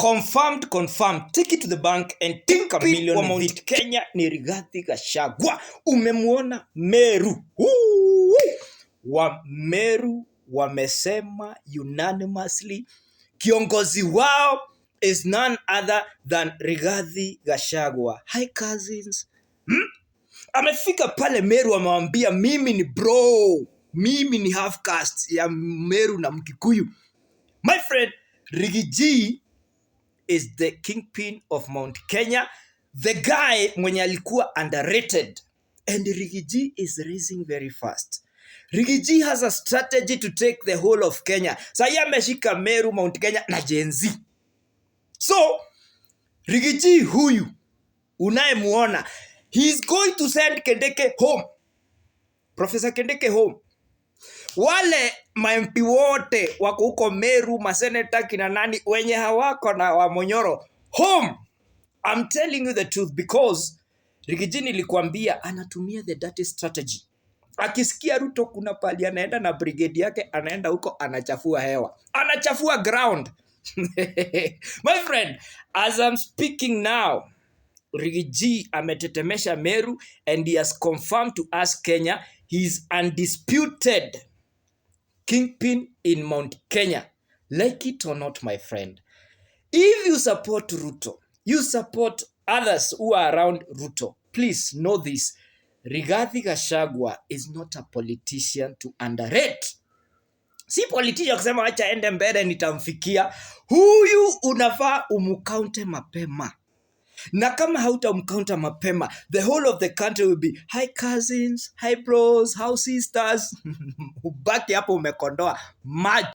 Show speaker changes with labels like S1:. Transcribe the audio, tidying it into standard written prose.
S1: Confirmed, confirmed. Take it to the bank and take a million wa Mount Kenya ni Rigathi Gachagua. Umemuona Meru. Woo! Wa Meru wamesema unanimously kiongozi wao is none other than Rigathi Gachagua. Hi, cousins. Amefika pale Meru, amewambia, "Mimi ni bro, mimi ni half caste ya Meru na Mkikuyu." My friend, Riggy G is the kingpin of Mount Kenya, the guy mwenye alikuwa underrated. And Riggy G is raising very fast. Riggy G has a strategy to take the whole of Kenya. Sahii ameshika Meru, Mount Kenya na Gen Z. So Riggy G huyu unayemuona, he is going to send Kindiki home. Professor Kindiki home. Wale maMP wote wako huko Meru, maseneta, kina nani wenye hawako na Wamunyoro, home. I'm telling you the truth because Riggy G, nilikuambia, anatumia the dirty strategy. Akisikia Ruto kuna pali anaenda na brigade yake, anaenda huko, anachafua hewa, anachafua ground. My friend, as I'm speaking now, Riggy G ametetemesha Meru and he has confirmed to us Kenya he is undisputed kingpin in Mount Kenya. Like it or not, my friend, if you support Ruto, you support others who are around Ruto, please know this. Rigathi Gachagua is not a politician to underrate. Si politician kusema acha ende mbele nitamfikia. Huyu unafaa umcounter mapema, na kama hautamcounter mapema, the whole of the country will be, "Hi cousins, hi bros, how sisters." Ubaki hapo umekondoa macho.